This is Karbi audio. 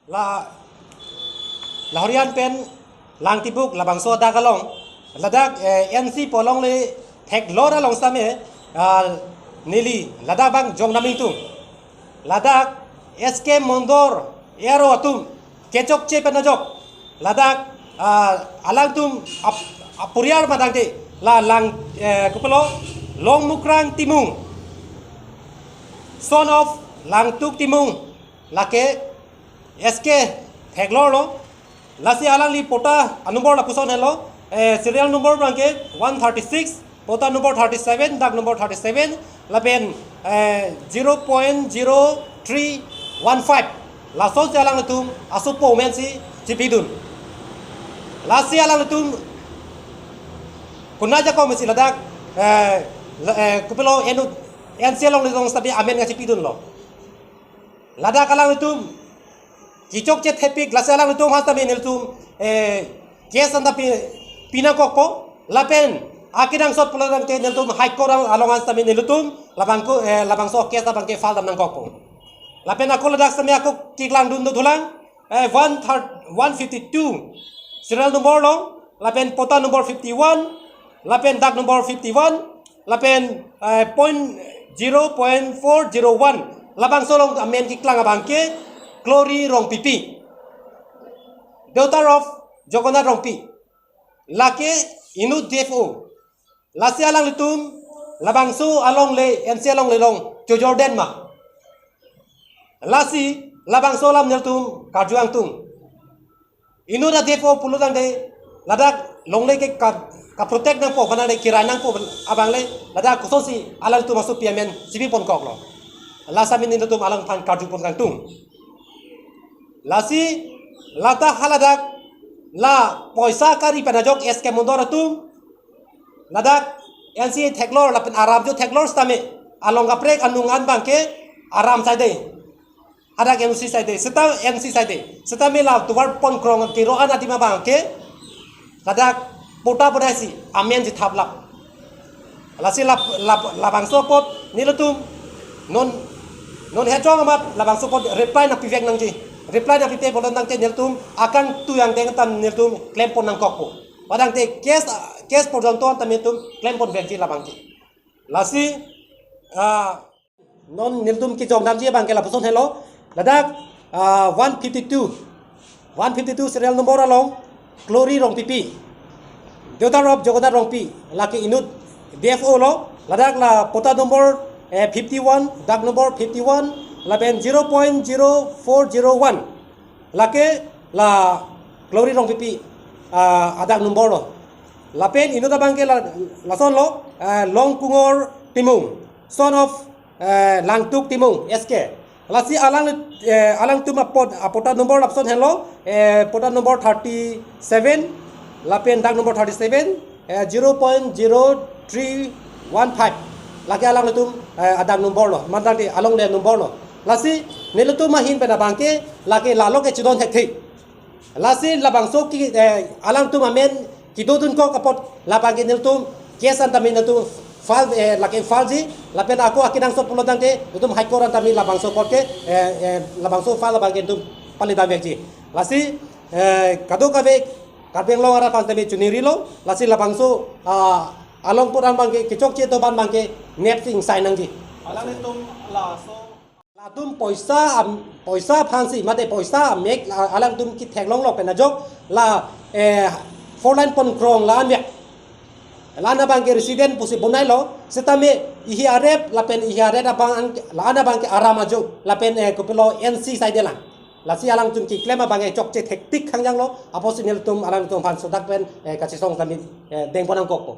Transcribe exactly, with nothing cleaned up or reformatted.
La, la Horian pen Langtibuk labangso adak along, ladak, eh, N C pu alongle theklor along sitame, ah, neli ladak abang jong naming tung. Ladak S K Mondor aro atum kechokche pen ajok, ladak, ah, alangtum ap-, apuriar madang te la Lang, eh, kopilo, Longmukrang Timung, son of Langtuk Timung, lake S K theklor lo. Lasi alangli patta anumber lapuson helo, eh, serial number abangke one thirty-six, patta number thirty-seven, dak number thirty-seven, lapen, eh, zero point zero three one five. Lasonsi alanglitum asopo amen si chipidun. Lasi alanglitum konat ajakong si ladak, eh, la-, eh, kopilo, enu, N C along le jong sitame amen nangchipidunlo. Ladak alanglitum kechokche thepik, lasi alanglitum aphan sitame nelitum, eh, case anta pi, pinangkokpo, lapen akenangsot pulo tangte nelitum High Court along aphan sitame nelitum labangko, eh, labangso case abangke file dam nangkokpo. Lapen ako ladak sitame ako keklangdun dothulang, eh, one thirty, one fifty-two serial number along, lapen patta number fifty-one, lapen dak number fifty-one, lapen, eh, point zero point four zero one, labangso along amen keklang abangke Glory Rongpipi, daughter of Jagannath Rongpi, lake inut D F O. Lasi alanglitum labangso alongle, N C alongle along chojor den ma? Lasi labangso alam nelitum karju nangtung. Inut D F O pulo tangte ladak longle ke ka, kaprotect nangpo, mana de kirai nangpo abangle, ladak kosonsi alanglitum asopi amen chipiponkoklo? La sitame nelitum alangphan karjupon nangtung. Lasi lata haladak la poisa kari pen ajok S K Mondor atum ladak N C theklor lapen aram jo theklor sitame along kaprek anung an abangke aram saide, hadak N C saide, seta N C saide, sitame la tovar ponkrong kero an adim abangke ladak patta bonai si amen chithaplap. Lasi lap, lap, labangso apot nelitum non, non hejong amat labangso apot reply nangpivek nangji. Reply nangpipe pulo tangte nelitum akangtui angdeng anta nelitum klempon nangkokpo. Padangte case, case porjonto anta nelitum klemponvekji labangke. Lasi, ah, non nelitum kejong damji abangke lapuson helo. Ladak, ah, one fifty-two, one fifty-two serial number along Glory Rongpipi, daughter of Jagannath Rongpi, lake inut D F O lo. Ladak la patta number, eh, fifty-one, dak number fifty-one, lapen zero point zero four zero one, lake la Glory Rongpipi, ah, adak number lo. Lapen inut abangke la, lason lo, eh, Longkungor Timung, son of, eh, Langtuk Timung, S K. Lasi alang, eh, alangtum apot, apatta number lapuson helo, eh, patta number thirty-seven, lapen dak number thirty-seven, eh, zero point zero three one five. Lake alanglitum, eh, adak number lo, mantang di alongle number lo. Lasi nelitum ahin pen abangke lake lalo ke chidon thekthe. Lasi labangso ke, eh, alangtum amen kedodunkok apot labangke nelitum case anta nelitum file, eh, lake file ji, lapen ako akenangsot pulo tangte nelitum High Court anta labangso court ke, eh, eh, labangso file labangke nelitum pali damvekji. Lasi, eh, kadokave Karbi Anglong arat aphan sitame choningri lo, lasi labangso, ah, along put an abangke kechokche atum abangke nepsi ingsai nangji. Alanglitum laso latum poisa am, poisa aphansi, mate poisa amek, la, alangtum ketheklonglok pen ajok la, eh, four lane ponkrong la-an vek. La-an abangke resident pusi bonailo, sitame ihi arep lapen ihi aret abang an, la-an abangke aram ajo, lapen, eh, kopilo N C saide lang. Lasi alangtum keklem abangke chokche thektik khangjanglo, apotsi nelitum alangtum aphan sodak pen, eh, kachesong sitame, eh, dengpon nangkokpo.